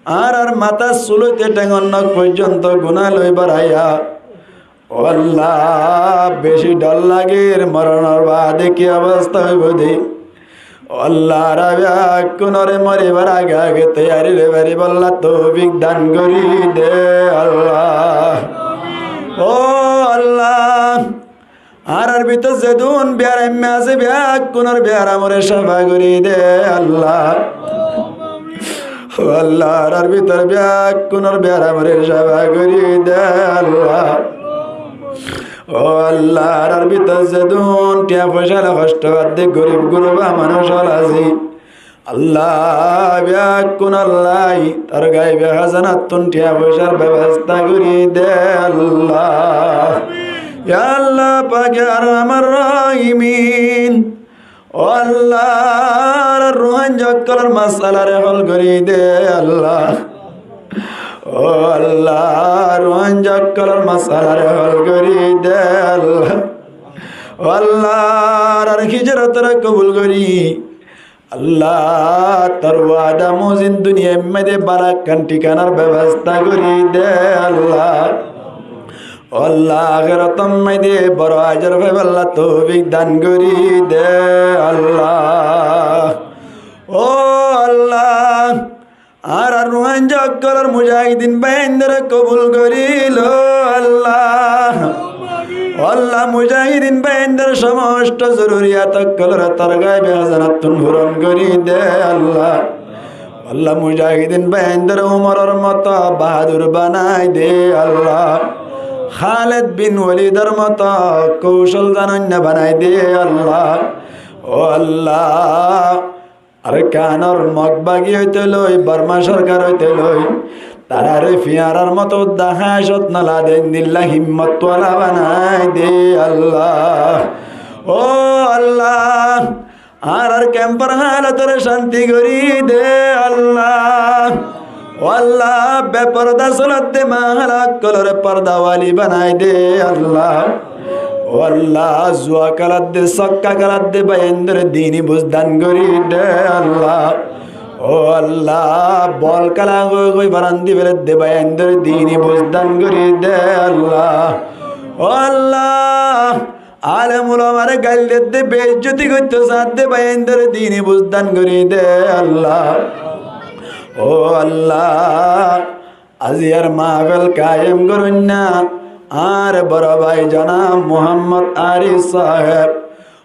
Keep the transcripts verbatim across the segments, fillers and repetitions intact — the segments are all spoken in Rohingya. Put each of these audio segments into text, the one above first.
Añárar matár sul óite théngor nok foijjonto guná loi baraiyá. Ó Allah, beci dhor lager moronor baade ki obosta óibo de. Ó Allah, añára beggúnore moribar age age toiyari loi faribálla toufik dan gorí de Allah. Ó Allah, añárar bútore zedún biyaram asé, beggúnor biyaramore cáfa gorí de Allah. Ó Allah, añárar bútore beggúnor biyaramore cáfa gorí de Allah. Ó Allah, añárar bútore zedún thiañ foicá loi hoctó faddé gorib gurba manúc ól asé, Allah, beggúnolla tor gaibi házanattún thiañ foicár bebosta gorí de Allah. Ya Allah pak, ya Arhamar Rahimin. Ó Allah, añárar Ruáingga ókkolor masalaré hól gorí de Allah. Ó Allah, Ruáingga ókkolor masalaré hól gorí de Allah. Ó Allah, añárar hijrotoré kobul gorí Allah, tor wada mozin duniyar maze bála ekkán thíkanar bebosta gorí de Allah. Ó Allah, akérator maze boro ajor faibálla toufik dan gorí de Allah. Ó Allah, añárar Ruáingga ókkolor mujahidin báiyaindóre kobul gorí lo Allah. Ó Allah, mujahidin báiyaindór somosto zoruriyat ókkolore tor gaibi házanattún furon gorí de Allah. Ó Allah, mujahidin báiyaindóre Umaror moto bahadur banai de Allah. Khalid bin Walidor moto koucol zanoinna banai de Allah. Ó Allah, Arkanor Mog bagi óite loi, Borma sorkar óite loi, tarare fiñarar moto udda háñcot no lade endilla himmot wala banai de Allah. Ó Allah, añárar kempor halotoré cánti gorí de Allah. Ó Allah, beporda soladde mahala ókkolore pordawali banai de Allah. Ó Allah, zua kéladde, sokka kéladde báiyaindóre dini buz dan gorí de Allah. Ó Allah, bol kéla hoi hoi foran di feledde báiyaindóre dini buz dan gorí de Allah. Ó Allah, alem ulamare gail dedde, beijjoti goitto sadde báiyaindóre dini buz dan gorí de Allah. Ó Allah, aziyar mahfil kayem goróinna añár boro bái janab Muhammod Arif saheb,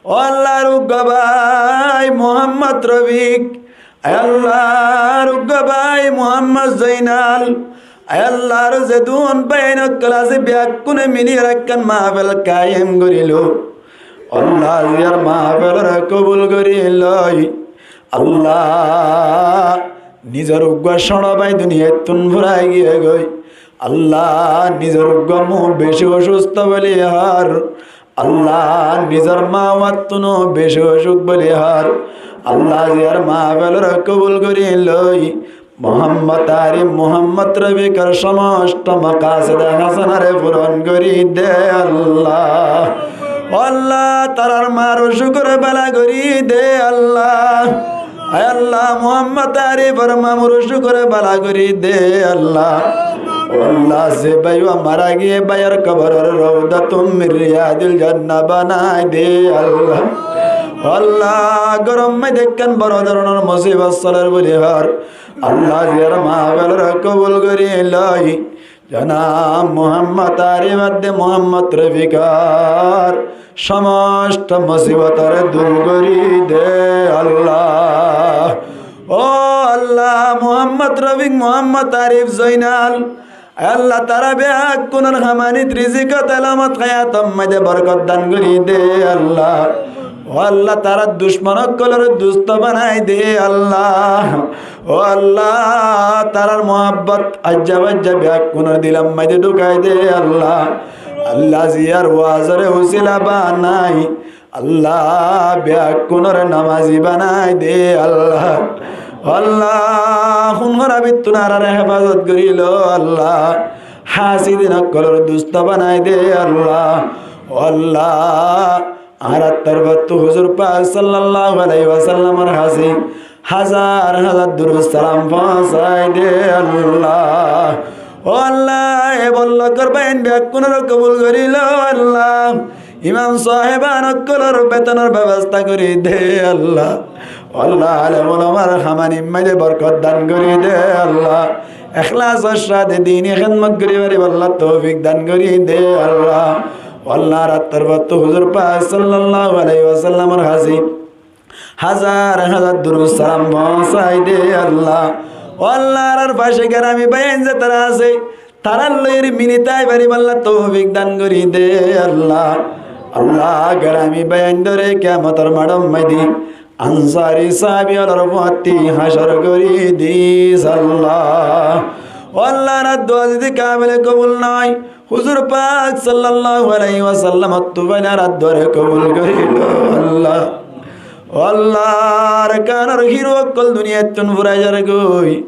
ó Allah, añár uggwá bái Muhammod Rofik, ó Allah, añár uggwá bái Muhammod Zoinal, ó Allah, aró zedún báiyain ókkol asé beggúne mili ekkán mahfil kayem gorílo. Ó Allah, aziyar mahfiloré kobul gorí loi. Allah, nizor uggwá cóñço bái duniyaittún furai giyé goi. Allah, nizor uggwá mou beci ocusto buli hoór. Allah, nizor ma-bafattuno beci ocuk buli hoór. Allah, aziyar mahfiloré kobul gorí loi. Muhammod Arif, Muhammod Rofikor somosto mokasede hasanare furon gorí de Allah. Ó Allah, tarar mar ocukore bála gorí de Allah. Ó Allah, Muhammod Arifor mamor ocukore bála gorí de Allah. Ó Allah, ze bái mara giyé báiyor koborore raudatum min riyadil jannah banai de Allah. Ó Allah, gorom maze ekkán boro dóronor musibot soler buli hoór. Allah, aziyar mahfiloré kobul gorí loi. Janab Muhammod Arif adde Muhammod Rofikor somosto musibotore dur gorí de Allah. Ó Allah, Muhammod Rofik, Muhammod Arif, Zoinal, ó Allah, tara beggúnor hámanit, rizikot, elomot, háyator maze borkot dan gorí de Allah. Ó Allah, tarar ducmon ókkolore dusto banai de Allah. Ó Allah, tarar muhabbot aijja faijja beggúnor dilor maze dhukai de Allah. Allah, aziyar wazore usila banai Allah, beggúnore namazi banai de Allah. Ó Allah, hún hórabittún añárare hefazot gorí lo Allah. Hásidin ókkolore dusto banai de Allah. Ó Allah, añárar torfottú huzur pak sallallahu alaihi wasallamor hásé házar házar durud salam foóñsai de Allah. Ó Allah, e bollókor báiyain bekkúnoré kobul gorí lo Allah. Imam sáheban ókkolor betonor bebosta gorí de Allah. Ó Allah, alem ulamar hamanir maze borkot dan gorí de Allah. Eklasor sáte dini hédmot gorí faribálla toufik dan gorí de Allah. Ó Allah, añárar torfóttu huzur pak sallallahu alaihi wasallamor hañsé házar házar durud salam foóñsai de Allah. Ó Allah, añárar face gerami báiyain zetará asé, tarár loi mili tái faribálla toufik dan gorí de Allah. Allah, gerami báiyaindóre kiyamotor maçor maze Ansari sáhabi ólor fúañti hácor gorí dis Allah. Ó Allah, añárar dua zodi kabile kobul no ói, huzur pak sallallahu alaihi wasallamottu faile añárar duare kobul gorí lo Allah. Ó Allah, Arkanor hiru ókkol duniyaittún furai zargói.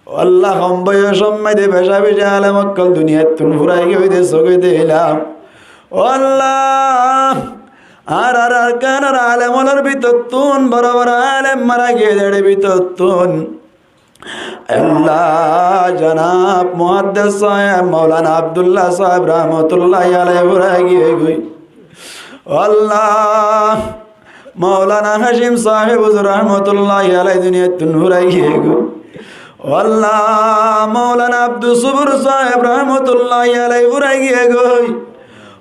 Ó Allah, hom boyosor maze beca beci alem ókkol duniyaittún furai giyói de sóke deilam. Ó Allah, añárar Arkanor alem ólor bútottún boro boro alem mara giyé de bútottún. Allah, janab muhaddes sáheb Maulana Abdullah sáheb rahmatullahi alaihi furai giyé goi. Ó Allah, Maulana Hacim sáheb huzur rahmatullahi alaihi duniyaittún furai giyé goi. Ó Allah, Maulana Abdus Sobur sáheb rahmatullahi alaihi furai giyé goi.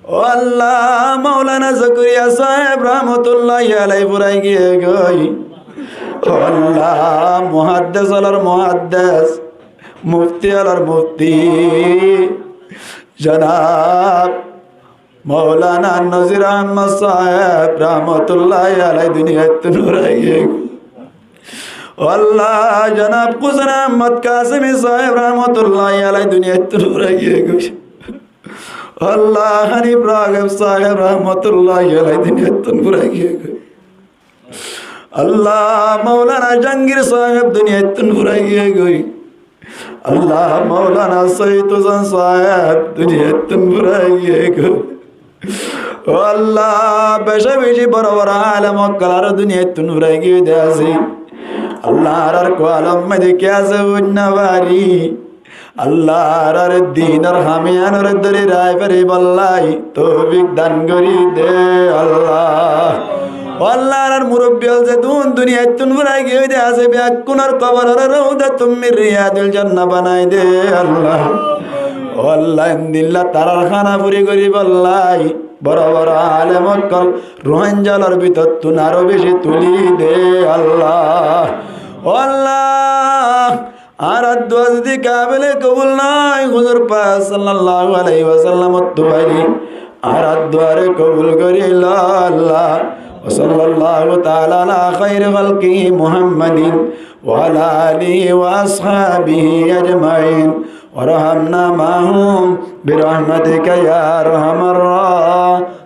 Ó Allah, Maulana Zakariya sáheb rahmatullahi alaihi furai giyé goi. Ó Allah, muhaddes ólor muhaddes, mufti ólor mufti, janab Maulana Nazir Ahmad sáheb rahmatullahi alaihi duniyaittún furai giyé goi. Ó Allah, janab Husen Ahmad Kasimi sáheb rahmatullahi alaihi duniyaittún furai giyé goi. Ó Allah, Hanif Rageb sáheb rahmatullahi alaihi duniyaittún furai giyé goi. Allah, Maulana Jahangir sáheb duniyaittún furai giyé goi. Allah, Maulana Said Husen sáheb duniyaittún furai giyé goi. Ó Allah, beca beci boro boro alem ókkol aró duniyaittún furai giyói de asé. Allah, añárar kualor maze ki asé buzí no fari. Allah, añárar dinor ham iánore dóri rai faribálla toufik dan gorí de Allah. Ó Allah, añárar murobbi ól ze dun duniyaittún furai giyói de asé, bekkúnor kobororé raudatun min riyadil jannah banai de Allah. Ó Allah, endilla tarár hána furi goríbálla boro boro alem ókkol Ruáingga ólor bútottún aró beci tulí de Allah. Ó Allah, añárar dua zodi kabile kobul no ói, huzur pak sallallahu alaihi wasallamottu faile añárar duare kobul gorí lo Allah. وصلى الله تعالى على خير خلقه محمد وعلى آله وأصحابه أجمعين. وارحمنا معهم برحمتك يا أرحم الراحمين.